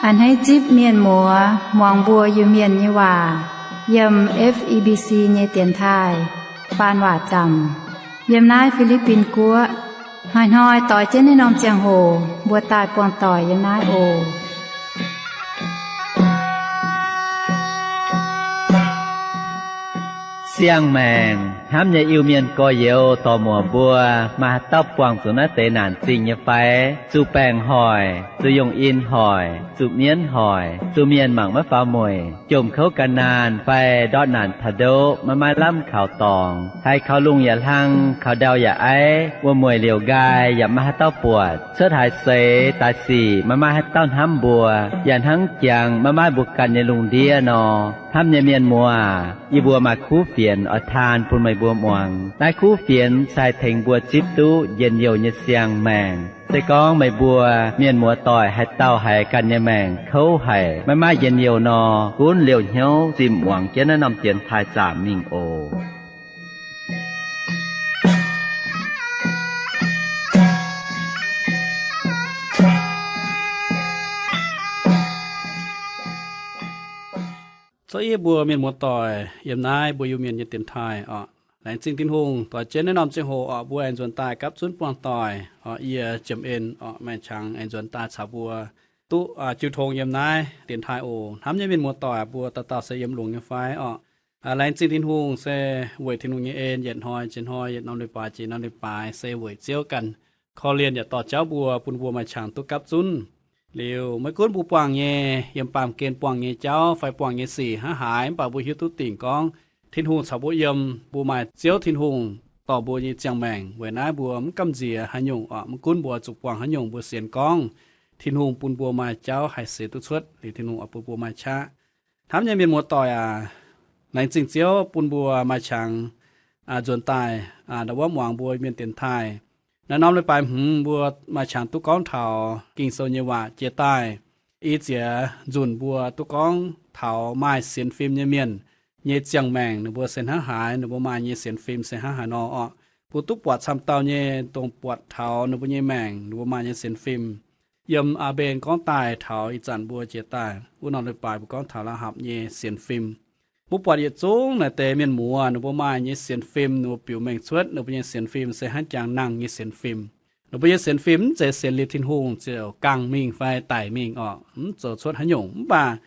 A'hneiv zipv mienh muoz muangx mbuo Iu-Mienh nyei waac yiem F E B C nyei dienx taaih faan waac zaamc yiem naaiv Fi^li^bin Guoqv. Hnoi-hnoi doix jienv naaiv norm ziangh hoc mbuo daaih buangh doic yiem naaiv oc. Siang-maengc hnamv nyei Iu-Mienh gorx-youz dorc-muoc mbuo, maaih haaix dauh buangh zuqc naaiv deix naanc zingh nyei fai? Zuqc baengc hoic, zuqc yungh in hoic, zuqc mienv hoic, zuqc mienh mangc maiv faaux mueic, jomc kouv gan naanh fai ndortv naanc taux ndoqv maiv maaih lamh kaux dorngx, haiz kaux lungh yaac hlang, kaux ndau yaac aiv, wuom-mueic liouc nqaai yaac maiv maaih haaix dauh buatc, cuotv haaix seix daaih sic maiv maaih haaix dauh hnamv mbuo, yaac hnangv jangx maiv maaih mbuo ganh nyei lungh ndiev nor. Hnamv nyei mienh muoz, yie mbuo maaih kuv fienx oix taan bun meih mbuo muangx. Naaiv kuv fienx se haih tengx mbuo zipv duqv njien-youh nyei siang-maengc. Se gorngv meih mbuo mienh muoz-doic haaix dauh haiz ganh nyei maengc kouv haic, maiv maaih njien-youh nor, gunv liouh hnyouv zimh muangx jienv naaiv norm dienx taaih zaamc mingh oc. Zouv yie mbuo mienh muoz-doic yiem naaiv mbuo Iu-Mienh nyei dienx taaih oc. Laengz zingh Tin-Hungh doix jienv naaiv norm ziangh hoc oc, mbuo aengx nzuonx daaih gapv zunv buangh doic oc. Yie Jiem En oc, maaih qangx aengx nzuonx daaih caux mbuo duqv jiu tong yiem naaiv dienx taaih oc. Hnamv nyei mienh muoz-doic, mbuo dauh dauh se yiem longx nyei fai oc? Laengz zingh Tin-Hungh se weic Tin-Hungh nyei en, yietc hnoi jiex hnoi, yietc norm leiz-baaix jiex norm leiz-baaix, se weic Ziouv ganh korv-lienh yaac dorh jauv mbuo bun mbuo maaih qangx duqv gapv zunv. Liuz maiv gunv mbuo buangh nyei, yiem baamh gen buangh nyei jauv fai buangh nyei sic hnangv haaix, mv baac mbuo hiuv duqv dingc gorngv Tin-Hungh caux mbuo yiem, mbuo maaih Ziouv Tin-Hungh dorh mbuo nyei ziangh maengc. Weic naaiv mbuo mv gamh nziex haaix nyungc oc, maiv gunv mbuo zuqc buangh haaix nyungc, mbuo sienx gorngv Tin-Hungh bun mbuo maaih jauv haih seix duqv cuotv, liuz Tin-Hungh oix bun mbuo maaih qaqv. Hnamv nyei mienh muoz-doic aac, laengz zingh Ziouv bun mbuo maaih qangx nzuonx daaih ndau wuov muangx mbuo Mienh dienx taaih. Naaiv norm leiz-baaix hmz mbuo maaih qangx duqv gorngv taux Ging-Sou nyei waac jiex daaih. Ih ziex nzunc mbuo duqv gorngv taux maaih sienx fim nyei mienh nyei ziangh maengc ninh mbuo se hnangv haaix, ninh mbuo maaih nyei sienx fim se hnangv haaix nor oc. Mbuo duqv buatc camv dauh nyei dongh buatc taux ninh mbuo nyei maengc ninh mbuo maaih nyei sienx fim. Yiem Aa^mben gorngv daaih taux ih zanc mbuo jiex daaih wuov norm leiz-baaix mbuo gorngv taux Laa^hapc nyei sienx fim. Mbuo buatc yietc zungv naaic deix mienh muoz ninh mbuo maaih nyei sienx fim, ninh mbuo biux mengh cuotv ninh mbuo nyei sienx fim se hnangv jangx nangh nyei sienx fim. Ninh mbuo nyei sienx fim mv zeiz sienx liuz Tin-Hungh ziouc gangh mingh fai daic mingh oc, mv zoux cuotv haaix nyungc. Mv baac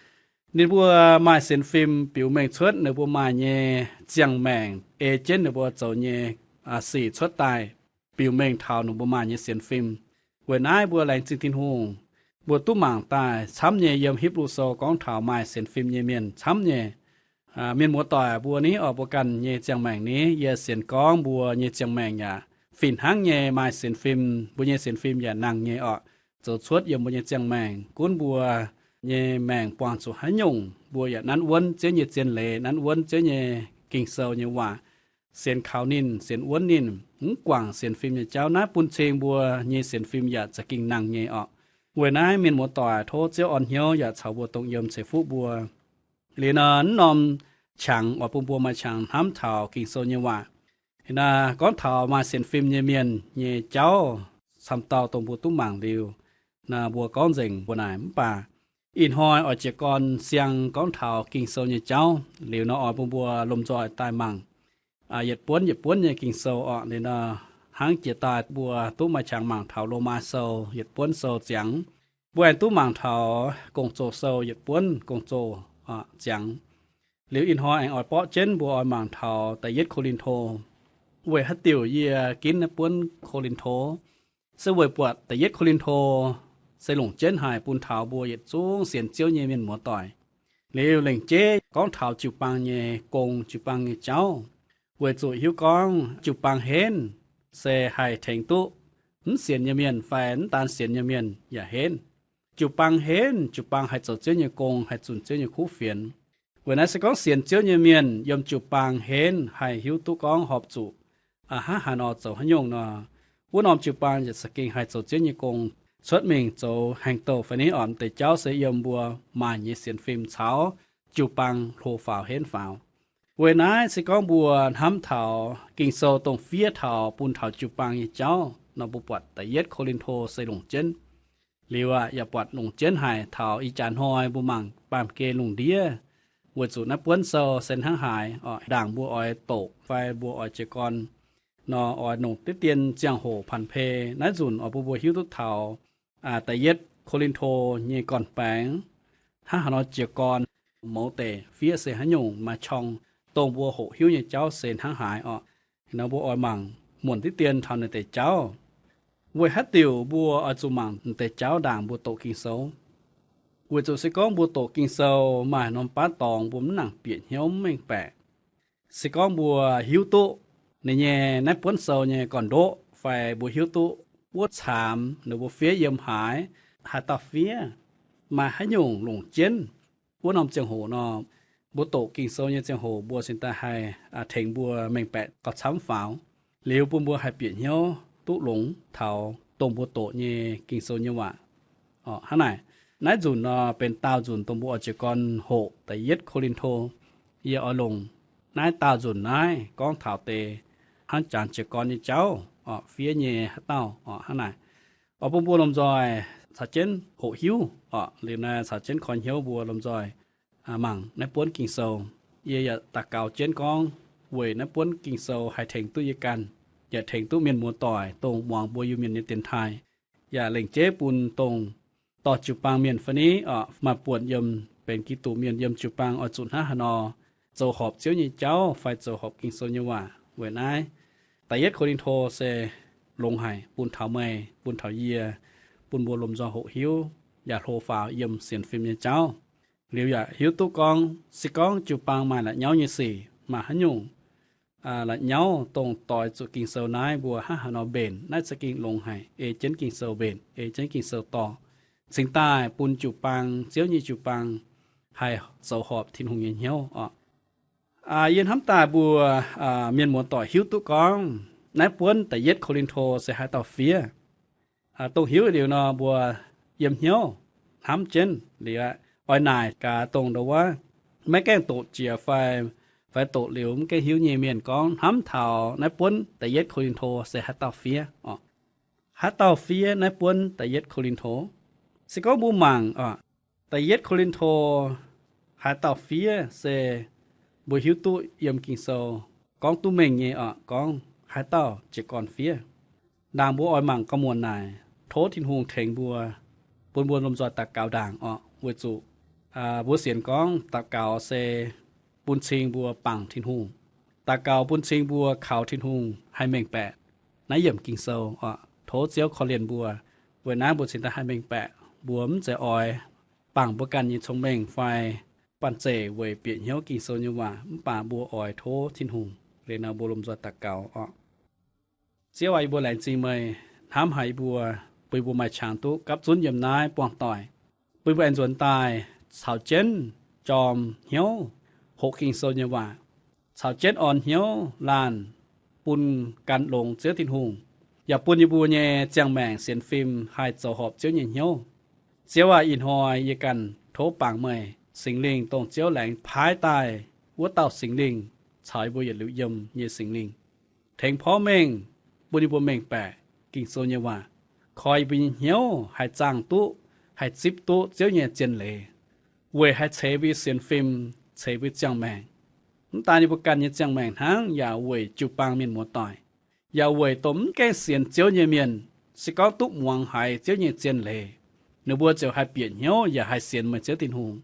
ninh mbuo maaih sienx fim biux mengh cuotv ninh mbuo maaih nyei ziangh maengc ei jienv ninh mbuo zoux nyei sic cuotv daaih, biux mengh taux ninh mbuo maaih nyei sienx fim. Weic naaiv mbuo laengz zingh Tin-Hungh, mbuo duqv mangc daaih camv nyei yiem Hipv^lu Sou gorngv taux maaih sienx fim nyei mienh camv nyei. Mienh muoz-doic mbuo ni oc, mbuo ganh nyei ziangh maengc ni, yie sienx gorngv mbuo nyei ziangh maengc yaac fih hnangv nyei maaih sienx fim, mbuo nyei sienx fim yaac nangh nyei oc, zoux cuotv yiem mbuo nyei ziangh maengc. Gunv mbuo nyei maengc buangh zuqc haaix nyungc, mbuo yaac nanv wuonv Ziouv nyei zien leiz, nanv wuonv Ziouv nyei Ging-Sou nyei waac, sienx kaux ninh, sienx wuonv ninh, mv guangc sienx fim nyei jauv. Naaiv bun cing mbuo nyei sienx fim yaac za'gengh nangh nyei oc. Weic naaiv mienh muoz-doic, tov Ziouv orn hnyouv yaac caux mbuo dongh yiem ceix fuqv mbuo. Liuz nor, naaiv norm qangx oix bun mbuo maaih qangx hnamv taux Ging-Sou nyei waac. Naaiv gorngv taux maaih sienx fim nyei mienh nyei jauv, camv dauh dongh mbuo duqv mangc liuz, naaiv mbuo gorngv nzengc mbuo naaic. Mv baac ih hnoi oix jiez gorn siang gorngv taux Ging-Sou nyei jauv. Liuz nor oix bun mbuo lomh nzoih daaih mangc yietc buonv yietc buonv nyei Ging-Sou oc. Liuz nor, hnangv jiex daaih mbuo duqv maaih qangx mangc taux Lomaa Sou yietc buonv sou ziangx. Mbuo aengx duqv mangc taux Gong-Zoh Sou yietc buonv Gong-Zoh ziangx. Liuz ih hnoi aengx oix borqv jienv mbuo oix mangc taux Da'yietv Ko^lin^to. Weic haaix diuc yie ginv naaiv buonv Ko^lin^to? Se weic buatc Da'yietv Ko^lin^to se longc jienv haic bun taux mbuo yietc zungv sienx Ziouv nyei mienh muoz-doic. Liuz lengc jeiv gorngv taux jiu-baang nyei gong, jiu-baang nyei jauv, weic zuqc hiuv gorngv jiu-baang henv se haih tengx duqv mv sienx nyei mienh fai mv daan sienx nyei mienh yaac henv. Jiu-baang henv, jiu-baang haih zoux Ziouv nyei gong, haih zunc Ziouv nyei kuv fienx. Weic naaiv se gorngv sienx Ziouv nyei mienh yiem jiu-baang henv haih hiuv duqv gorngv horpc zuqc hnangv haaix nor zoux haaix nyungc nor, wuov norm jiu-baang yaac za'gengh haih zoux Ziouv nyei gong, cuotv mingh zoux haaix douh fai ni. Orqc, deix jauv se yiem mbuo maaih nyei sienx fim caux jiu-baang hlo faaux henv faaux. Weic naaiv se gorngv mbuo hnamv taux Ging-Sou dongh fiev taux bun taux jiu-baang nyei jauv nor, mbuo buatc Da'yietv Ko^lin^to se longc jienv. Liuz aqv, yaac buatc longc jienv haic taux ih jaax hnoi mbuo mangc baamh gen lungh ndiev, weic zuqc naaiv buonv sou se hnangv haaix oc, ndaangc mbuo oix doqc fai mbuo oix jiez gorn nor, oix longc diqv dien ziangh hoc ผันเพ naaiv nzunc oix bun mbuo hiuv duqv taux da'yietv Ko^lin^to nyei gorn-baengx hnangv haaix nor jiez gorn, mouz deic fiev se haaix nyungc, maaih qorng dongh mbuo hoqc hiuv nyei jauv se hnangv haaix oc. Nor mbuo oix mangc muonc diqv dien taux naaiv deix jauv. Weic haaix diuc mbuo oix zuqc mangc naaiv deix jauv ndaangc mbuo doqc Ging-Sou? Weic zuqc se gorngv mbuo doqc Ging-Sou maaih norm baav dorngx mbuo mv nangc bieqc hnyouv mv mengh baeqc. Se gorngv mbuo hiuv duqv ninh nyei naaiv buonv sou nyei gorn-ndoqv fai mbuo hiuv duqv wuov caamx ninh mbuo fiev yiem haaix, haaix dauh fiev, maaih haaix nyungc longc jienv, wuov norm ziangh hoc nor, mbuo doqc Ging-Sou nyei ziangh hoc mbuo cingx daaih haih tengx mbuo mengh baeqc gauh camv faaux, liuz bun mbuo haih bieqc hnyouv duqv longx taux dongh mbuo doqc nyei Ging-Sou nyei waac. Hnangv naaic, naaiv nzunc nor benx daauh nzunc dongh mbuo oix jiez gorn hoqc da'yietv Ko^lin^to. Yie oix longc naaiv daauh nzunc naaiv gorngv taux deix hnangv jangx jiez gorn nyei jauv oc, fiev nyei haaix dauh oc. Hnangv naaic, oix bun mbuo lomh nzoih caux jienv hoqc hiuv oc, liuz naaiv caux jienv koi hnyouv mbuo lomh nzoih mangc naaiv buonv Ging-Sou. Yie yaac daux gaux jienv gorngv weic naaiv buonv Ging-Sou haih tengx duqv yie ganh, yaac tengx duqv mienh muoz doic dongh muangx mbuo Iu-Mienh nyei dienx taaih, yaac lengc jeiv bun dongh dorh jiu-baang mienh fai niv oc, maaih buonc yiem benx Giduc mienh yiem jiu-baang oix zuqc hnangv haaix nor zoux horpc Ziouv nyei jauv fai zoux horpc Ging-Sou nyei waac. Weic naaiv da'yietv Ko^lin^to se longx haic bun taux meih, bun taux yie, bun mbuo lomh nzoih hoqc hiuv yaac hlo faaux yiem sienx fim nyei jauv. Liuz yaac hiuv duqv gorngv se gorngv jiu-baang maaih la'nyauv nyei sic, maaih haaix nyungc la'nyauv dongh doix zuqc Ging-Sou naaiv mbuo hnangv haaix nor mbenc. Naaiv za'gengh longx haic, ei jienv Ging-Sou mbenc, ei jienv Ging-Sou dorh, cingx daaih bun jiu-baang, Ziouv nyei jiu-baang, haih zoux horpc Tin-Hungh nyei hnyouv oc. Yie hnamv daaih mbuo mienh muoz doic hiuv duqv gorngv naaiv buonv da'yietv Ko^lin^to se haaix dauh fiev. Dongh hiuv liuz nor mbuo yiem hnyouv hnamv jienv liuz, oix naaic gaax dongh ndau wuov maiv gaengh doqc jiex fai, fai doqc liuz mv gaengh hiuv nyei mienh gorngv hnamv taux naaiv buonv da'yietv Ko^lin^to se haaix dauh fiev oc. Haaix dauh fiev naaiv buonv da'yietv Ko^lin^to? Se gorngv mbuo mangc oc, da'yietv Ko^lin^to haaix dauh fiev se mbuo hiuv duqv yiem Ging-Sou gorngv duqv mengh nyei oc, gorngv haaix dauh jiez gorn fiev. Ndaangc mbuo oix mangc gauh muonc naaic, tov Tin-Hungh tengx mbuo, bun mbuo lomh nzoih daux gaux ndaangc oc, weic zuqc mbuo sienx gorngv daux gaux se bun cing mbuo bangc Tin-Hungh. Daux gaux bun cing mbuo kaux Tin-Hungh haih mengh baeqc naaiv yiemc Ging-Sou oc. Tov Ziouv korv-lienh mbuo. Weic naaiv mbuo cingx daaih haih mengh baeqc, mbuo mv zeiz oix bangc mbuo ganh nyei cong-mengh fai banh zeic weic bieqc hnyouv Ging-Sou nyei waac, mv baac mbuo oix tov Tin-Hungh. Liuz nor mbuo lomh nzoih daux gaux oc. Ziouv aac, yie mbuo laengz zingh meih hnamv haic yie mbuo, bun yie mbuo maaih qangx duqv gapv zunv yiem naaiv buangh doic, bun yie mbuo aengx nzuonx daaih caux jienv jorm hnyouv hoqc Ging-Sou nyei waac, caux jienv orn hnyouv laanh bun gan longx Ziouv Tin-Hungh, yaac bun yie mbuo nyei ziangh maengc sienx fim haih zoux horpc Ziouv nyei hnyouv. Ziouv aac, ih hnoi yie ganh tov bangc meih, Singx Lingh dongh Ziouv laengz paaiv daaih wuov dauh Singx Lingh, caux yie mbuo yietc liuz yiem nyei Singx Lingh, tengx porv mengh bun yie mbuo mengh baeqc Ging-Sou nyei waac, koi yie mbuo nyei hnyouv haih zaangh duqv, haih zipv duqv Ziouv nyei zien leiz, weic haih ceix mbuo nyei sienx fim, ceix mbuo nyei ziangh maengc. Mv daan yie mbuo ganh nyei ziangh maengc hnangv, yaac weic jiu-baang mienh muoz-doic, yaac weic dongh mv gaengh sienx Ziouv nyei mienh. Se gorngv duqv muangx haiz Ziouv nyei zien leiz, ninh mbuo ziouc haih bieqc hnyouv yaac haih sienx meih Ziouv Tin-Hungh.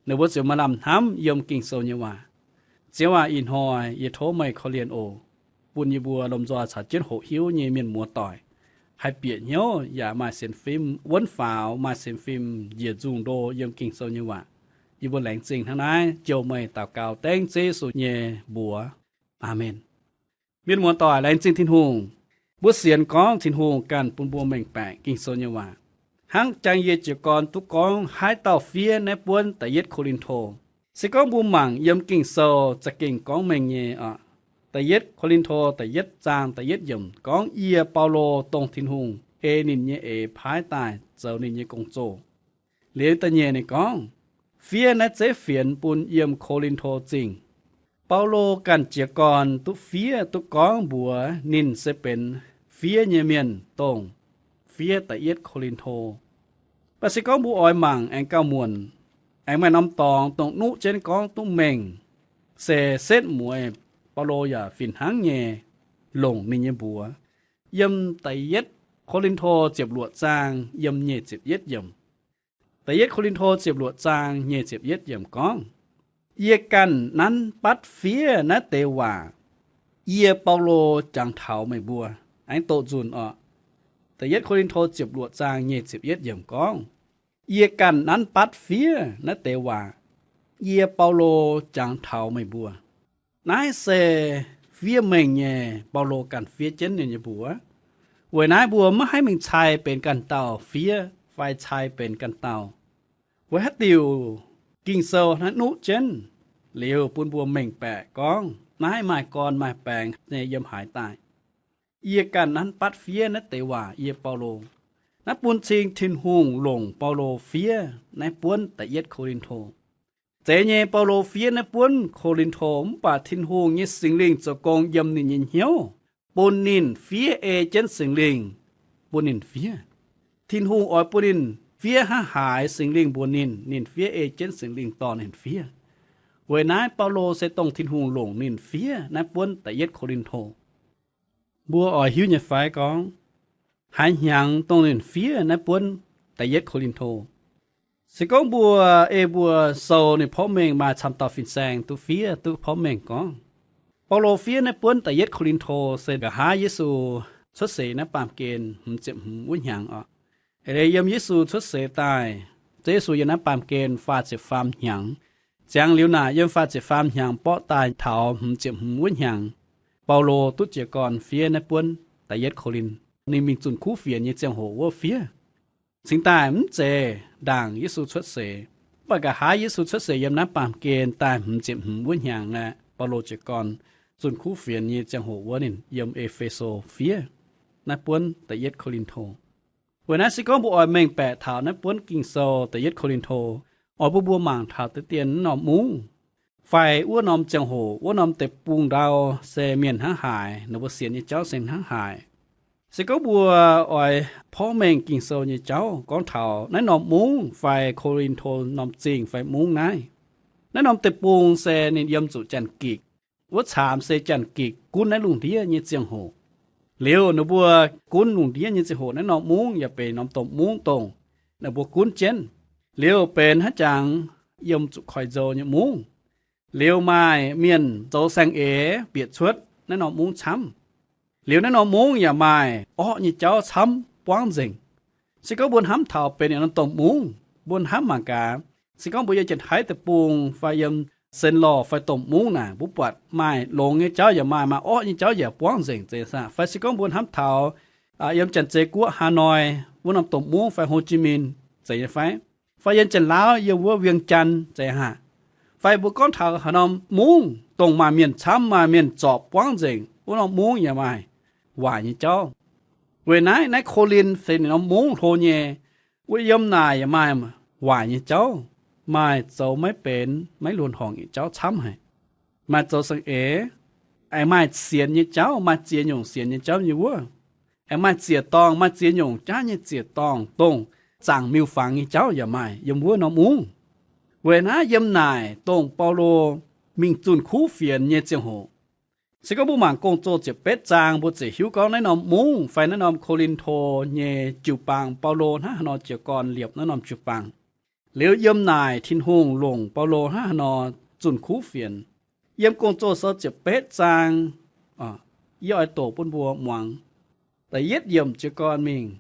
Ninh mbuo ziouc maaih lamh hnamv yiem Ging-Sou nyei waac. Ziouv aac, ih hnoi yie tov meih korv-lienh oc, bun yie mbuo lomh nzoih caux jienv hoqc hiuv nyei mienh muoz-doic haih bieqc hnyouv yaac maaih sienx fim wuonv faaux, maaih sienx fim njiec nzungh ndo yiem Ging-Sou nyei waac. Yie mbuo laengz zingh hnangv naaiv, jouh meih daux gaux dengv Ziouv Yesu nyei mbuox. Aamen. Mienh muoz-doic, laengz zingh Tin-Hungh. Mbuo sienx gorngv Tin-Hungh ganh bun mbuo mengh baeqc Ging-Sou nyei waac, hnangv jang yie jiez gorn duqv gorngv haaix dauh fiev naaiv buonv da'yietv Ko^lin^to. Se gorngv mbuo mangc yiem Ging-Sou za'gengh gorngv mengh nyei oc. Da'yietv Ko^lin^to da'yietv zaang da'yietv yiemc gorngv, Yie, Baulo, dongh Tin-Hungh ei ninh nyei eix paaiv daaih zoux ninh nyei gong-zoh. Liuz da'nyeic ninh gorngv, Fiev naaiv zeiv fienx bun yiem Ko^lin^to Zingh. Baulo ganh jiez gorn duqv fiev duqv gorngv mbuox ninh se benx fiev nyei mienh dongh fiev da'yietv Ko^lin^to. Mv baac se gorngv mbuo oix mangc aengx gauh muonc, aengx maaih norm dorngx dongh nuqv jienv gorngv duqv mengh, se setv mueiz Baulo yaac fih hnangv nyei longc ninh nyei mbuox. Yiem da'yietv Ko^lin^to ziepc luoqc zaang yiem nyic ziepc yietv yiemc. Da'yietv Ko^lin^to ziepc luoqc zaang nyic ziepc yietv yiemc gorngv, Yie ganh nanv batv fiev naaiv deix waac, yie, Baulo, jangx taux meih mbuo. Aengx doqc nzunc oc. Da'yietv Ko^lin^to ziepc luoqc zaang nyic ziepc yietv yiemc gorngv, Yie ganh nanv batv fiev naaiv deix waac, yie, Baulo, jangx taux meih mbuo. Naaiv se fiev mengh nyei, Baulo ganh fiev jienv ninh nyei mbuox. Weic naaiv mbuo maiv haih mingh cai benx ganh dauh fiev fai cai benx ganh dauh. Weic haaix diuc Ging-Sou naaiv nuqv jienv liuz bun mbuo mengh baeqc gorngv naaiv maaih gorn maaih baengx nyei yiem haaix daaih. Yie ganh nanv batv fiev naaiv deix waac, yie, Baulo. Naaiv bun cing Tin-Hungh longc Baulo fiev naaiv buonv da'yietv Ko^lin^to. Zeiz nyei, Baulo fiev naaiv buonv Ko^lin^to, mv baac Tin-Hungh nyei Singx Lingh zoux gong yiem ninh nyei hnyouv, bun ninh fiev ei jienv Singx Lingh bun ninh fiev. Tin-Hungh oix bun ninh fiev hnangv haaix Singx Lingh mbuox ninh, ninh fiev ei jienv Singx Lingh dorh ninh fiev. Weic naaiv Baulo se dongh Tin-Hungh longc ninh fiev naaiv buonv da'yietv Ko^lin^to. Mbuo oix hiuv nyei fai gorngv, haaix hnyangx dongh ninh fiev naaiv buonv da'yietv Ko^lin^to? Se gorngv mbuo, ei mbuo sou ninh porv mengh maaih camv dauh fin-saeng duqv fiev duqv porv mengh gorngv, Baulo fiev naaiv buonv da'yietv Ko^lin^to se nqa'haav Yesu cuotv seix naaiv baamh gen hmz ziepc hmz wuov hnyangx oc. Eix leiz yiem Yesu cuotv seix daaih, Ziouv Yesu yiem naaiv baamh gen faah ziepc faam hnyangx. Ziangx liuz naaic yiem faah ziepc faam hnyangx borqv daaih taux hmz ziepc hmz wuov hnyangx, Baulo duqv jiez gorn fiev naaiv buonv da'yietv Ko^lin. Ninh mingh zunh kuv fienx nyei ziangh hoc wuov fiev. Cingx daaih mv zeiz ndaangc Yesu cuotv seix, mv baac nqa'haav Yesu cuotv seix yiem naaiv baamh gen daaih hmz ziepc hmz wuov hnyangx aeqv, Baulo jiez gorn zunh kuv fienx nyei ziangh hoc wuov ninh yiem E^fe^so fiev naaiv buonv da'yietv Ko^lin^to. Weic naaiv se gorngv mbuo oix mengh baeqc taux naaiv buonv Ging-Sou da'yietv Ko^lin^to, oix bun mbuo mangc taux deix dien naaiv norm mungv fai wuov norm ziangh hoc, wuov norm deic-bung ndau se mienh hnangv haaix, ninh mbuo sienx nyei jauv se hnangv haaix. Se gorngv mbuo oix porv mengh Ging-Sou nyei jauv gorngv taux naaiv norm mungv fai Ko^lin^to norm zingh fai mungv naaiv, naaiv norm deic-bung se ninh yiem zuqc Janx-Gikc. Wuov caamx se Janx-Gikc gunv naaiv lungh ndiev nyei ziangh hoc. Liuz ninh mbuo gunv lungh ndiev nyei ziangh hoc naaiv norm mungv yaac benx norm domh mungv dongh ninh mbuo gunv jienv. Liuz benx hnangv jangx yiem zuqc koiv-nzou nyei mungv. Liuz maaih mienh zoux saeng-eix bieqc cuotv naaiv norm mungv camv. Liuz naaiv norm mungv yaac maaih orqv nyei jauv camv buangv nzengc. Se gorngv mbuo hnamv taux benx norm domh mungv, mbuo hnamv mangc gaax, se gorngv mbuo yiem Janx-Taiv deic-bung fai yiem Senlorh fai domh mungv naaic, mbuo buatc maaih longx nyei jauv yaac maaih, maaih orqv nyei jauv yaac buangv nzengc zeiz saah? Fai se gorngv mbuo hnamv taux yiem Janx-Zei Guoqv Hanoi wuov norm domh mungv fai Hồ Chí Minh zeiz nyei fai? Fai yiem Janx-Laauv yiem wuov Viêng Chăn zeiz haic? Fai mbuo gorngv taux haaix norm mungv dongh maaih mienh camv, maaih mienh zorpc buangv nzengc, wuov norm mungv yaac maaih waaic nyei jauv. Weic naaiv, naaiv Ko^lin se ninh norm mungv hlo nyei. Wuov yiem naaic yaac maaih waaic nyei jauv, maaih zoux maiv benx maiv luonx horngc nyei jauv camv haic. Maaih zoux saeng-eix, aengx maaih sienx nyei jauv, maaih ziex nyungc sienx nyei jauv nyei wuov. Aengx maaih ziec-dorngh, maaih ziex nyungc jaav nyei ziec-dorngh, dongh zaangc miuc-fangx nyei jauv yaac maaih yiem wuov norm mungv. Weic naaiv yiem naaic dongh Baulo mingh zunh kuv fienx nyei ziangh hoc, se gorngv mbuo mangc Gong-Zoh ziepc betv zaang, mbuo ziouc hiuv gorngv naaiv norm mungv fai naaiv norm Ko^lin^to nyei jiu-baang, Baulo hnangv haaix nor jiez gorn liepc naaiv norm jiu-baang. Liuz yiem naaic Tin-Hungh longc Baulo hnangv haaix nor zunh kuv fienx. Yiem Gong-Zoh sou ziepc betv zaang, yie oix doqc bun mbuo muangx. Da'yietv yiemc jiez gorn mingh,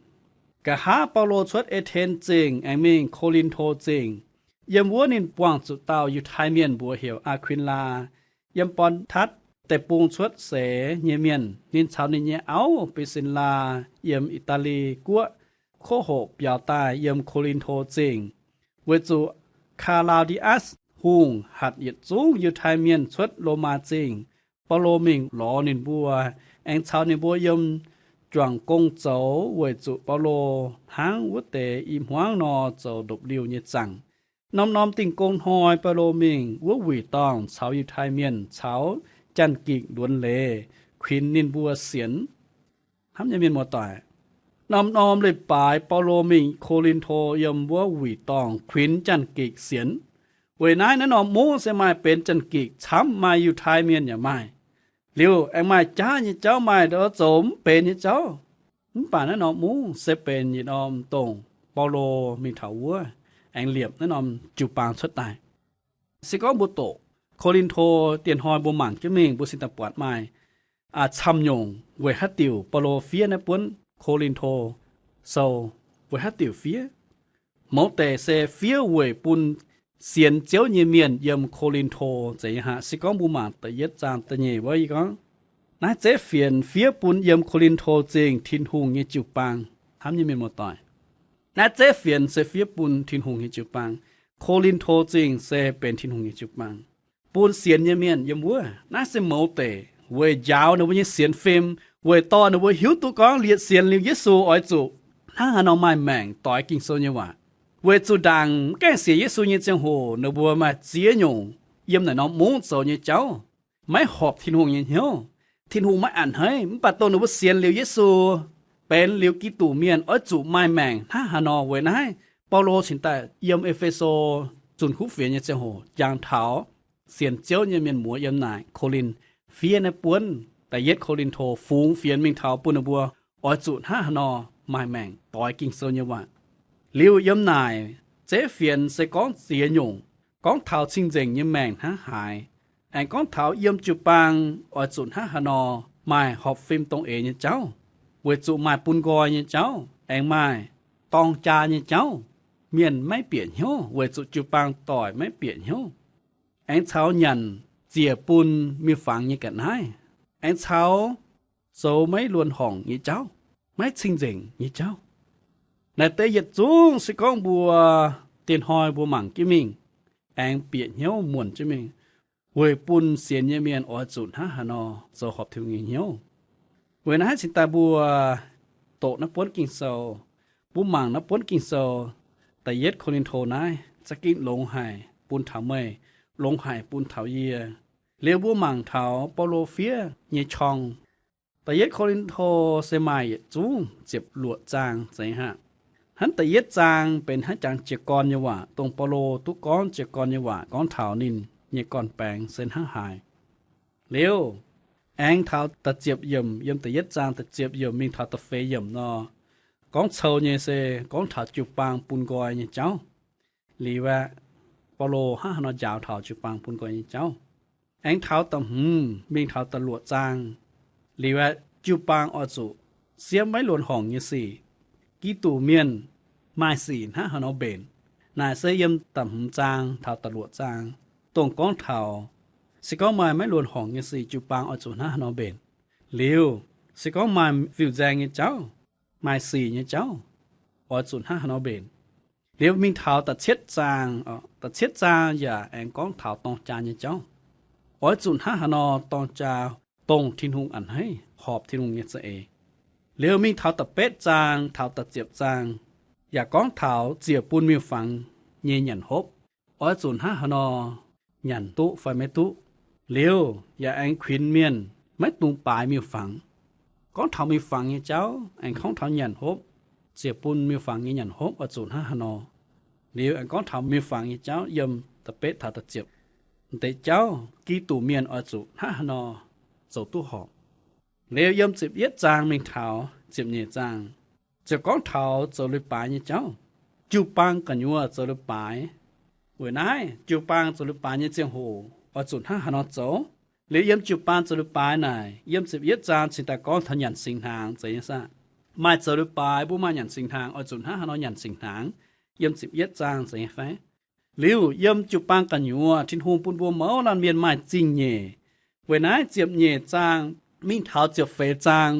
nqa'haav Baulo cuotv E^ten Zingh aengx mingh Ko^lin^to Zingh. Yiem wuov ninh buangh zuqc dauh Yiutai Mienh mbuox heuc Aa^kuin^laa, yiem Bon^tatv Deic-Bung cuotv seix nyei mienh. Ninh caux ninh nyei auv, Bi^sin^laa, yiem I^daa^li Guoqv, kov hoqc biaux daaih yiem Ko^lin^to Zingh, weic zuqc Kaa^laa^di^atc Hungh hatc yietc zungv Yiutai Mienh cuotv Lomaa Zingh. Baulo mingh lorz ninh mbuo, aengx caux ninh mbuo yiem juangc gong zoux weic zuqc Baulo hnangv wuov deix i hmuangv nor zoux ndopv-liuh nyei zaangc. Norm-norm Dingh Gong Hnoi Baulo mingh wuov wuic dorngh caux Yiutai Mienh caux Janx-Gikc luonx leiz kuinx ninh mbuo sienx. Hnamv nyei mienh muoz-doic, norm-norm leiz-baaix Baulo mingh Ko^lin^to yiem wuov wuic dorngh kuinx Janx-Gikc sienx. Weic naaiv, naaiv norm mungv se maaih benx Janx-Gikc camv, maaih Yiutai Mienh yaac maaih. Liuz aengx maaih jaav nyei jauv, maaih zoux mv benx nyei jauv. Mv baac naaiv norm mungv se benx yietc norm dongh Baulo mingh taux wuov aengx liepc naaiv norm jiu-baang cuotv daaih. Se gorngv mbuo doqc Ko^lin^to, dieh hnoi mbuo mangc jienv mingh, mbuo cingx daaih buatc maaih camv nyungc weic haaix diuc Baulo fiev naaiv buonv Ko^lin^to Sou, weic haaix diuc fiev. Mouz deic se fiev weic bun sienx Ziouv nyei mienh yiem Ko^lin^to zeiz nyei aqv. Se gorngv mbuo mangc da'yietv zaang da'nyeic wuov, yie gorngv, naaiv zeiv fienx fiev bun yiem Ko^lin^to Zingh Tin-Hungh nyei jiu-baang. Hnamv nyei mienh muoz-doic, naaiv zeiv fienx se fiev bun Tin-Hungh nyei jiu-baang. Ko^lin^to Zingh se benx Tin-Hungh nyei jiu-baang, bun sienx nyei mienh yiem wuov. Naaiv se mouz deic weic njaaux ninh mbuo nyei sienx fim, weic dorh ninh mbuo hiuv duqv gorngv liepc sienx liuz Yesu oix zuqc hnangv haaix nor maaih maengc doix Ging-Sou nyei waac. Weic zuqc ndaangc mv gaengh sienx Yesu nyei ziangh hoc ninh mbuo maaih ziex nyungc yiem naaic norm mungv zoux nyei jauv maiv horpc Tin-Hungh nyei hnyouv. Tin-Hungh maiv a'hneiv. Mv baac dongh ninh mbuo sienx liuz Yesu, benx liuz Giduc mienh oix zuqc maaih maengc hnangv haaix nor. Weic naaiv Baulo cingx daaih yiem E^fe^so zunh kuv fienx nyei ziangh hoc jangx taux sienx Ziouv nyei mienh muoz yiem naaic Ko^lin fiev naaiv buonv da'yietv Ko^lin^to fungx fienx mingh taux bun ninh mbuo oix zuqc hnangv haaix nor maaih maengc doix Ging-Sou nyei waac. Liuz yiem naaic zeiv fienx se gorngv ziex nyungc, gorngv taux cing-nzengc nyei maengc hnangv haaix, aengx gorngv taux yiem jiu-baang oix zuqc hnangv haaix nor maaih horpc fim dongh eix nyei jauv, weic zuqc maaih bun nqoi nyei jauv, aengx maaih dorng jaa nyei jauv. Mienh maiv bieqc hnyouv weic zuqc jiu-baang doic maiv bieqc hnyouv, aengx caux nyanc ziec bun miuc-fangx nyei ga'naaiv, aengx caux zoux maiv luonx horngc nyei jauv, maiv cing-nzengc nyei jauv. Naaiv deix yietc zungv se gorngv mbuo dieh hnoi mbuo mangc jienv mingh, aengx bieqc hnyouv muonc jienv mingh, weic bun sienx nyei mienh oix zuqc hnangv haaix nor zoux horpc Tin-Hungh nyei hnyouv. Weic naaiv cingx daaih mbuo doqc naaiv buonv Ging-Sou, mbuo mangc naaiv buonv Ging-Sou, da'yietv Ko^lin^to naaiv za'gengh longx haic bun taux meih, longx haic bun taux yie. Liuz mbuo mangc taux Baulo fiev nyei qorng. Da'yietv Ko^lin^to se maaih yietc zungv ziepc luoqc zaang zeiz aqv. Hnangv da'yietv zaang benx hnangv jangx jiez gorn nyei waac, dongh Baulo duqv gorngv jiez gorn nyei waac gorngv taux ninh nyei gorn-baengx se hnangv haaix. Liuz aengx taux da'ziepc yiemc, yiem da'yietv zaang da'ziepc yiemc mingh taux da'feix yiemc nor, gorngv cou nyei se gorngv taux jiu-baang bun nqoi nyei jauv. Liuz aeqv, Baulo hnangv haaix nor njaaux taux jiu-baang bun nqoi nyei jauv. Aengx taux da'hmz mingh taux da'luoqc zaang, liuz aeqv, jiu-baang oix zuqc siemv maiv luonx horngc nyei sic. Giduc mienh maaih sic hnangv haaix nor mbenc. Naaic se yiem da'hmz zaang taux da'luoqc zaang, dongh gorngv taux se gorngv maaih maiv luonx horngc nyei sic, jiu-baang oix zuqc hnangv haaix nor mbenc. Liuz se gorngv maaih fiuv-nzaeng nyei jauv, maaih sic nyei jauv, oix zuqc hnangv haaix nor mbenc. Liuz mingh taux da'cietv zaang, da'cietv zaang yaac aengx gorngv taux dorng jaa nyei jauv, oix zuqc hnangv haaix nor dorng jaa, dongh Tin-Hungh a'hneiv, horpc Tin-Hungh nyei za'eix. Liuz mingh taux da'betv zaang taux da'ziepc zaang yaac gorngv taux ziec bun miuc-fangx nyei nyanc hopv, oix zuqc hnangv haaix nor nyanc duqv fai maiv duqv. Liuz yaac aengx kuinx mienh maiv dungx baaix miuc-fangx. Gorngv taux miuc-fangx nyei jauv, aengx gorngv taux nyanc hopv, ziec bun miuc-fangx nyei nyanc hopv oix zuqc hnangv haaix nor. Liuz aengx gorngv taux miuc-fangx nyei jauv yiem da'betv taux da'ziepc. M'deix jauv Giduc mienh oix zuqc hnangv haaix nor zoux duqv horpc. Liuz yiem ziepc yietv zaang mingh taux ziepc nyeic zaang, ziouc gorngv taux zoux leiz-baaix nyei jauv. Jiu-baang gu'nyuoz zoux leiz-baaix. Weic naaiv jiu-baang zoux leiz-baaix nyei ziangh hoc oix zuqc hnangv haaix nor zoux. Liuz yiem jiu-baang zoux leiz-baaix naaic, yiem ziepc yietv zaang cingx daaih gorngv taux nyanc singx hnaangx zeiz nyei saah? Maaih zoux leiz-baaix mbuo maaih nyanc singx hnaangx, oix zuqc hnangv haaix nor nyanc singx hnaangx. Yiem ziepc yietv zaang zeiz nyei fai? Liuz yiem jiu-baang gu'nyuoz Tin-Hungh bun mbuo mouz laanh mienh maaih zingh nyeic. Weic naaiv ziepc nyeic zaang mingh taux ziepc feix zaang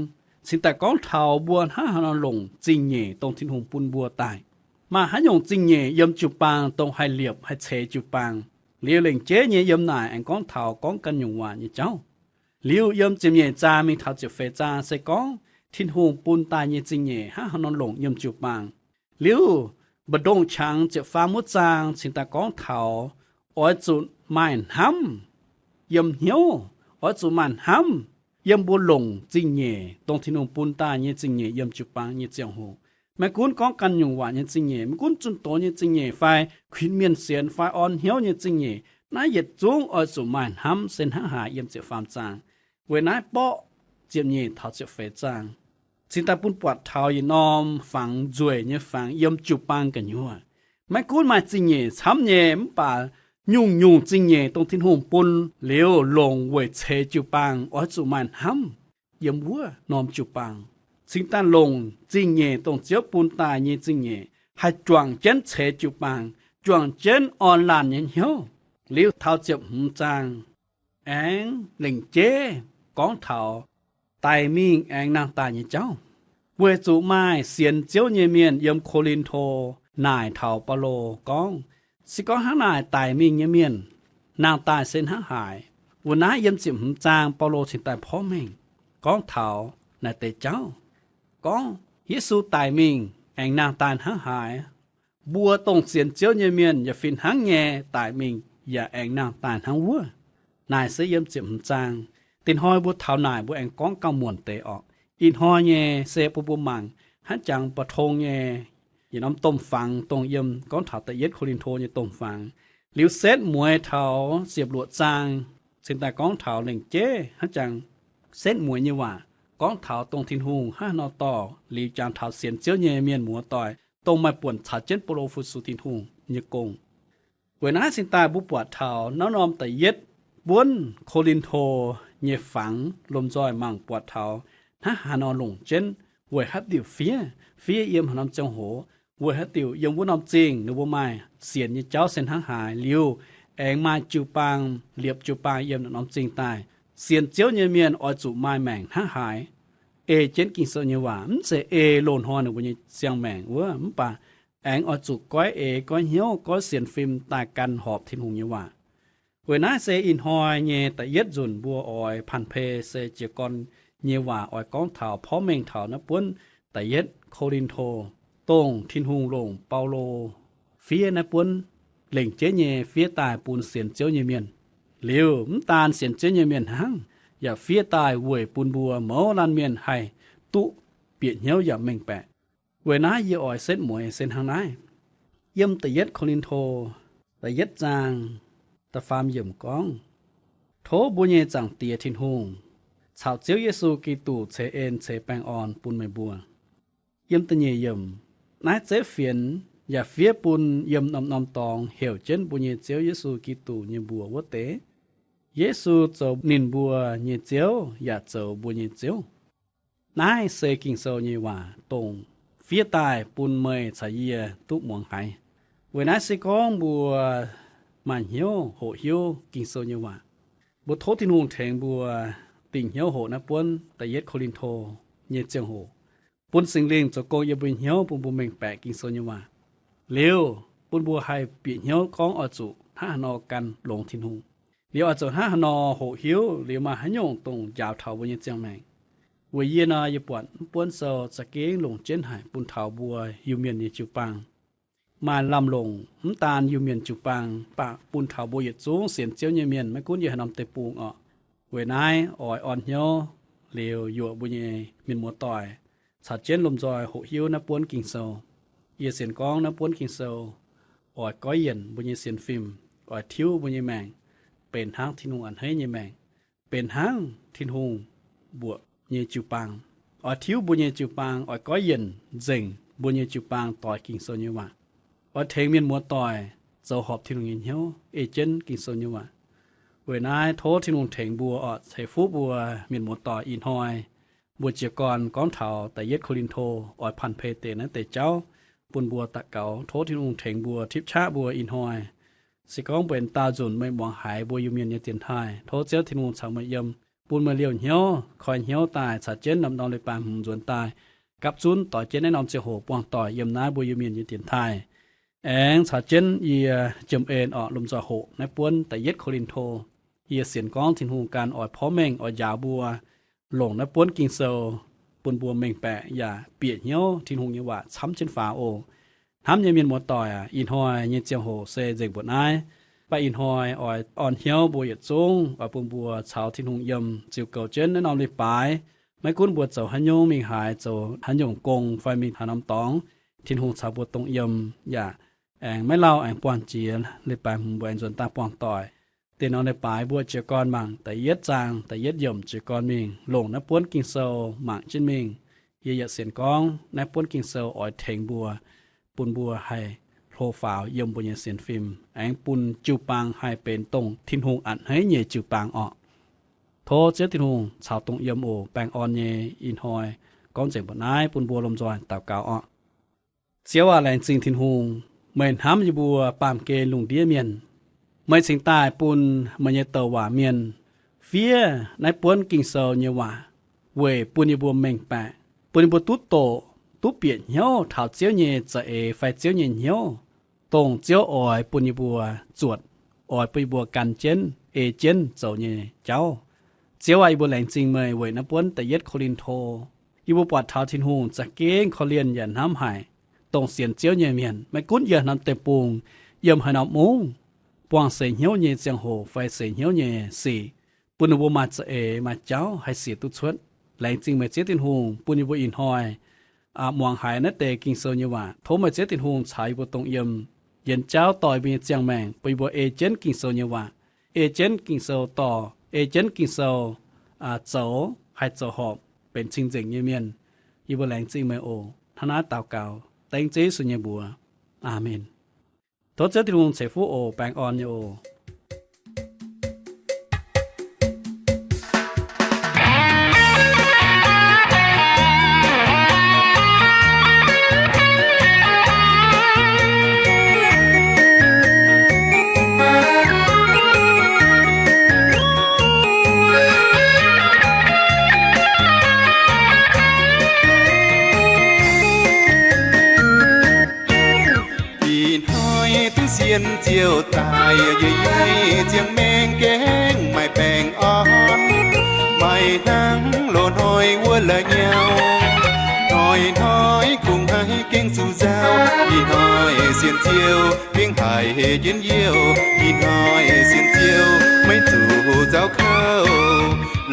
cingx daaih gorngv taux mbuo hnangv haaix nor longc zingh nyeic dongh Tin-Hungh bun mbuo daaih. Maaih haaix nyungc zingh nyeic yiem jiu-baang dongh haih liepc haih ceix jiu-baang. Liuz lengc jeiv nyei yiem naaic aengx gorngv taux gorngv ganh nyungc waac nyei jauv. Liuz yiem ziepc nyeic zaang mingh taux ziepc feix zaang se gorngv Tin-Hungh bun daaih nyei zingh nyeic hnangv haaix nor longc yiem jiu-baang. Liuz mbu'ndongx qangx ziepc faam wuov zaang cingx daaih gorngv taux oix zuqc maaih hnamv yiem hnyouv, oix zuqc maaih hnamv yiem mbuo longc zingh nyeic, dongh Tin-Hungh bun daaih nyei zingh nyeic yiem jiu-baang nyei ziangh hoc. Maiv gunv gorngv ganh nyungc waac nyei zingh nyeic, maiv gunv zunh doz nyei zingh nyeic fai kuinx mienh sienx fai orn hnyouv nyei zingh nyeic, naaiv yietc zungv oix zuqc maaih hnamv se hnangv haaix yiem ziepc faam zaang. Weic naaiv borqv ziepc nyeic taux ziepc feix zaang cingx daaih bun buatc taux yietc norm fangx nzueic nyei fangx yiem jiu-baang gu'nyuoz. Maiv gunv maaih zingh nyeic camv nyei, mv baac nyungc-nyungc zingh nyeic dongh Tin-Hungh bun liuz longc weic ceix jiu-baang oix zuqc maaih hnamv yiem wuov norm jiu-baang, cingx daaih longc zingh nyeic dongh Ziouv bun daaih nyei zingh nyeic haih juangc jienv ceix jiu-baang, juangc jienv orn laanh nyei hnyouv. Liuz taux ziepc hmz zaang aengx lengc jeiv gorngv taux daic mingh aengx nangh daaih nyei jauv. Weic zuqc maaih sienx Ziouv nyei mienh yiem Ko^lin^to naaic taux Baulo gorngv, se gorngv hnangv naaic daic mingh nyei mienh nangh daaih se hnangv haaix. Weic naaiv yiem ziepc hmz zaang Baulo cingx daaih porv mengh gorngv taux naaic deix jauv, gorngv Yesu daic mingh aengx nangh daaih hnangv haaix. Mbuo dongh sienx Ziouv nyei mienh yaac fih hnangv nyei daic mingh yaac aengx nangh daaih hnangv wuov. Naaic se yiem ziepc hmz zaang. Dinh hnoi mbuo taux naaic mbuo aengx gorngv gauh muonc deix orqc. Ih hnoi nyei se bun mbuo mangc hnangv jangx ba'tong nyei yietc norm domh fangx dongh yiem gorngv taux da'yietv Ko^lin^to nyei domh fangx. Liuz setv mueiz taux ziepc luoqc zaang cingx daaih gorngv taux lengc jeiv hnangv jangx setv mueiz nyei waac gorngv taux dongh Tin-Hungh hnangv haaix nor dorh liuz jangx taux sienx Ziouv nyei mienh muoz-doic dongh maaih buonc caux jienv Baulo fu-sux Tin-Hungh nyei gong. Weic naaiv cingx daaih mbuo buatc taux naaiv norm da'yietv buonv Ko^lin^to nyei fangx lomh nzoih mangc buatc taux hnangv haaix nor longc jienv weic haaix diuc fiev, fiev yiem haaix norm ziangh hoc, weic haaix diuc yiem wuov norm zingh ninh mbuo maaih sienx nyei jauv se hnangv haaix, liuz aengx maaih jiu-baang, liepc jiu-baang yiem naaiv norm zingh daaih. Sienx Ziouv nyei mienh oix zuqc maaih maengc hnangv haaix. Ei jienv Ging-Sou nyei waac, mv zeiz ei loz-hnoi ninh mbuo nyei siang-maengc wuov, mv baac aengx oix zuqc goiv eix, goiv hnyouv, goiv sienx fim daaih gan horpc Tin-Hungh nyei waac. Weic naaiv se ih hnoi nyei da'yietv nzunc mbuo oix panh pei se jiez gorn nyei waac oix gorngv taux porv mengh taux naaiv buonv da'yietv Ko^lin^to dongh Tin-Hungh longc Baulo fiev naaiv buonv lengc jeiv nyei fiev daaih bun sienx Ziouv nyei mienh. Liuz mv daan sienx Ziouv nyei mienh hnangv, yaac fiev daaih weic bun mbuo mouz laanh mienh haih duqv bieqc hnyouv yaac mengh baeqc. Weic naaiv yie oix setv mueiz se hnangv naaiv. Yiem da'yietv Ko^lin^to da'yietv zaang da'faam yiemc gorngv, Tov mbuo nyei Zaangc Diex Tin-Hungh caux Ziouv Yesu Giduc ceix en ceix baengh orn bun meih mbuo. Yiem da'nyeic yiemc, naaiv zeiv fienx yaac fiev bun yiem norm-norm dorngx heuc jienv mbuo nyei Ziouv Yesu Giduc nyei mbuox wuov deix. Yesu zoux ninh mbuo nyei Ziouv yaac zoux mbuo nyei Ziouv. Naaiv se Ging-Sou nyei waac dongh fiev daaih bun meih caux yie duqv muangx haiz. Weic naaiv se gorngv mbuo maaih hnyouv hoqc hiuv Ging-Sou nyei waac, mbuo tov Tin-Hungh tengx mbuo dingc hnyouv hoqc naaiv buonv da'yietv Ko^lin^to nyei ziangh hoc, bun Singx Lingh zoux gong yiem mbuo hnyouv bun mbuo mengh baeqc Ging-Sou nyei waac. Liuz bun mbuo haih bieqc hnyouv gorngv oix zuqc hnangv haaix nor gan longx Tin-Hungh. Liuz oix zuqc hnangv haaix nor hoqc hiuv liuz maaih haaix nyungc dongh njaaux taux mbuo nyei ziangh maengc. Weic yie nor, yie buatc mv buonv sou za'gengh longc jienv haic bun taux mbuo Iu-Mienh nyei jiu-baang. Maaih lamh longc mv daan Iu-Mienh jiu-baang, baac bun taux mbuo yietc zungv sienx Ziouv nyei mienh maiv gunv yiem haaix norm deic-bung orqc. Weic naaiv oix orn hnyouv liuz yuoqc mbuo nyei mienh muoz-doic caux jienv lomh nzoih hoqc hiuv naaiv buonv Ging-Sou. Yie sienx gorngv naaiv buonv Ging-Sou oix goiv yienc mbuo nyei sienx fim, oix tiuv mbuo nyei maengc benx hnangv Tin-Hungh a'hneiv nyei maengc, benx hnangv Tin-Hungh mbuoqc nyei jiu-baang. Oix tiuv mbuo nyei jiu-baang, oix goiv yienc nzengc mbuo nyei jiu-baang doix Ging-Sou nyei waac. Oix tengx mienh muoz-doic zoux horpc Tin-Hungh nyei hnyouv ei jienv Ging-Sou nyei waac. Weic naaiv tov Tin-Hungh tengx mbuo orqc, ceix fuqv mbuo mienh muoz-doic ih hnoi mbuo jiez gorn gorngv taux da'yietv Ko^lin^to oix panh pei deix naaiv deix jauv bun mbuo daux gaux. Tov Tin-Hungh tengx mbuo, tipv qaqv mbuo ih hnoi. Se gorngv mbuo aengx daauh nzunc meih muangx haiz mbuo Iu-Mienh nyei dienx taaih, tov Ziouv Tin-Hungh caux meih yiem, bun meih liouh hnyouv, koi hnyouv daaih caux jienv norm-norm leiz-baaix hmz nzuonx daaih gapv zunv doix jienv naaiv norm ziangh hoc buangh doic yiem naaiv mbuo Iu-Mienh nyei dienx taaih. Aengx caux jienv yie jiem en orqc, lomh nzoih hoqc naaiv buonv da'yietv Ko^lin^to. Yie sienx gorngv Tin-Hungh ganh oix porv mengh oix njaaux mbuo longc naaiv buonv Ging-Sou bun mbuo mengh baeqc yaac bieqc hnyouv Tin-Hungh nyei waac camv jienv faaux oc. Hnamv nyei mienh muoz-doic aac, ih hnoi nyei ziangh hoc se nzengc mbuoqc naaiv. Mv baac ih hnoi oix orn hnyouv mbuo yietc zungv oix bun mbuo caux Tin-Hungh yiem ziux goux jienv naaiv norm leiz-baaix. Maiv gunv mbuo zoux haaix nyungc, mingh haaix, zoux haaix nyungc gong fai mingh haaix norm dorngx, Tin-Hungh caux mbuo dongh yiem yaac aengx maiv lauh, aengx buangh jiex. Leiz-baaix hmz mbuo aengx nzuonx daaih buangh doic. Deix norm leiz-baaix mbuo jiez gorn mangc da'yietv zaang da'yietv yiemc jiez gorn mingh, longc naaiv buonv Ging-Sou mangc jienv mingh. Yie yietc sienx gorngv naaiv buonv Ging-Sou oix tengx mbuo, bun mbuo haih hlo faaux yiem mbuo nyei sienx fim, aengx bun jiu-baang haih benx dongh Tin-Hungh a'hneiv nyei jiu-baang orqc. Tov Ziouv Tin-Hungh caux dongh yiem oc. Baengh orn nyei ih hnoi gorngv nzengc mbuoqc naaiv, bun mbuo lomh nzoih daux gaux orqc. Ziouv aac, laengz zingh Tin-Hungh, meih hnamv yie mbuo baamh gen lungh ndiev mienh. Meih cingx daaih bun meih nyei douc waac mienh fiev naaiv buonv Ging-Sou nyei waac weic bun yie mbuo mengh baeqc, bun yie mbuo duqv doqc, duqv bieqc hnyouv taux Ziouv nyei za'eix fai Ziouv nyei hnyouv, dongh Ziouv oix bun yie mbuo zuotc, oix bun yie mbuo gan jienv, ei jienv zoux nyei jauv. Ziouv aac, yie mbuo laengz zingh meih weic naaiv buonv da'yietv Ko^lin^to. Yie mbuo buatc taux Tin-Hungh za'gengh korv-lienh yaac hnamv haic dongh sienx Ziouv nyei mienh, maiv gunv yiem haaix norm deic-bung, yiem haaix norm mungv, buangh seix hnyouv nyei ziangh hoc fai seix hnyouv nyei sic, bun ninh mbuo maaih za'eix, maaih jauv haih siec duqv cuotv. Laengz zingh meih Ziouv Tin-Hungh bun yie mbuo ih hnoi muangx haiz naaiv deix Ging-Sou nyei waac. Tov meih Ziouv Tin-Hungh caux yie mbuo dongh yiem, yienx jauv dorh yie mbuo nyei ziangh maengc, bun yie mbuo ei jienv Ging-Sou nyei waac, ei jienv Ging-Sou dorh, ei jienv Ging-Sou zoux, haih zoux horpc benx cing-nzengc nyei mienh. Yie mbuo laengz zingh meih oc. Hnangv naaiv daux gaux dengv Ziouv Yesu nyei mbuox. Aamen. Tov Ziouv Tin-Hungh ceix fuqv oc. Baengh orn nyei oc. Ih hnoi duqv sienx Ziouv daaih, yie nyei ziangh maengc gengh maaih baengh orn. Maaih hnangv loz-hnoi wuov la'nyauv, hnoi-hnoi kungx haih gengh zuqc nzauh. Ih hnoi sienx Ziouv gengh haiz hec jienv youh, ih hnoi sienx Ziouv maiv zuqc nzauh kouv.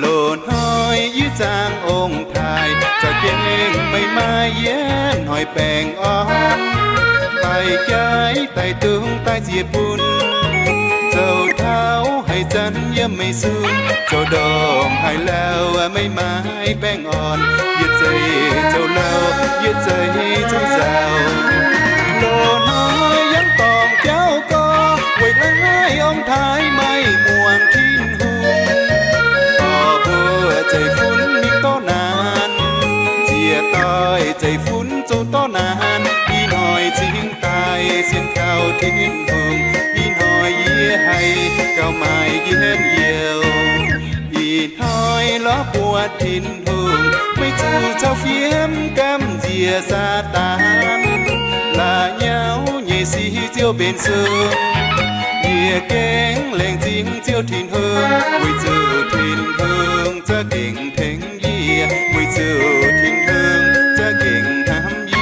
Loz-hnoi yie zaangh ong-taaix, za'gengh meih maaih yietv hnoi baengh orn. Daaih jaiv daaih dungz daaih ziex bun, zoux taux haaix zanc yiem meih sun, zoux ndorm haaix lauh meih maaih baengh orn. Yietc zeiz zoux lauh, yietc zeiz zoux nzauh, loz-hnoi yangh dorngc jauv gorx, weic laaih ong-taaix maiv muangx Tin-Hungh. Dorh mbuo zeiv-fun mingh dorv naanc, ziec doix zeiv-fun zoux dorv naanc. Ih hnoi cingx daaih sienx kaux Tin-Hungh, ih hnoi yie haih gauh maaih njien-youh. Ih hnoi lorz buatc Tin-Hungh, maiv zuqc cau fiem gamh nziex Saadaan. La'nyauv nyei sic Ziouv benx sung, yie gengh laengz zingh Ziouv Tin-Hungh, weic zuqc Tin-Hungh za'gengh tengx yie, weic zuqc Tin-Hungh za'gengh hnamv yie.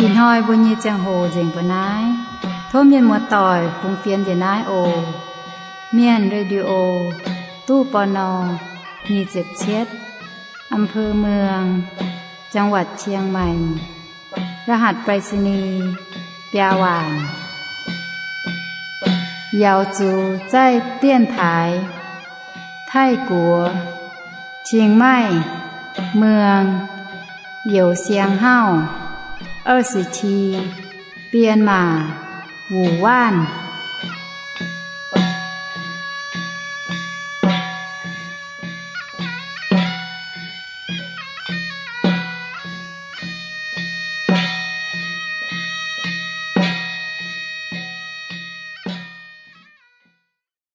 Ih hnoi mbuo nyei ziangh hoc nzengc mbuo naaiv. Tov mienh muoz-doic fungx fienx njiec naaiv oc. Mienh Radio, ตู้ ปณ. nyic ziepc cietv, อำเภอเมือง จังหวัดเชียงใหม่ รหัสไปรษณีย์ biaa waanc. Yaux zuqc zaih dienx taaix Taiv-Guoqv, Chiang Mai, Muang, Youz Siang Hauv, 二十七, Bienh Maac, Wuc Waanv.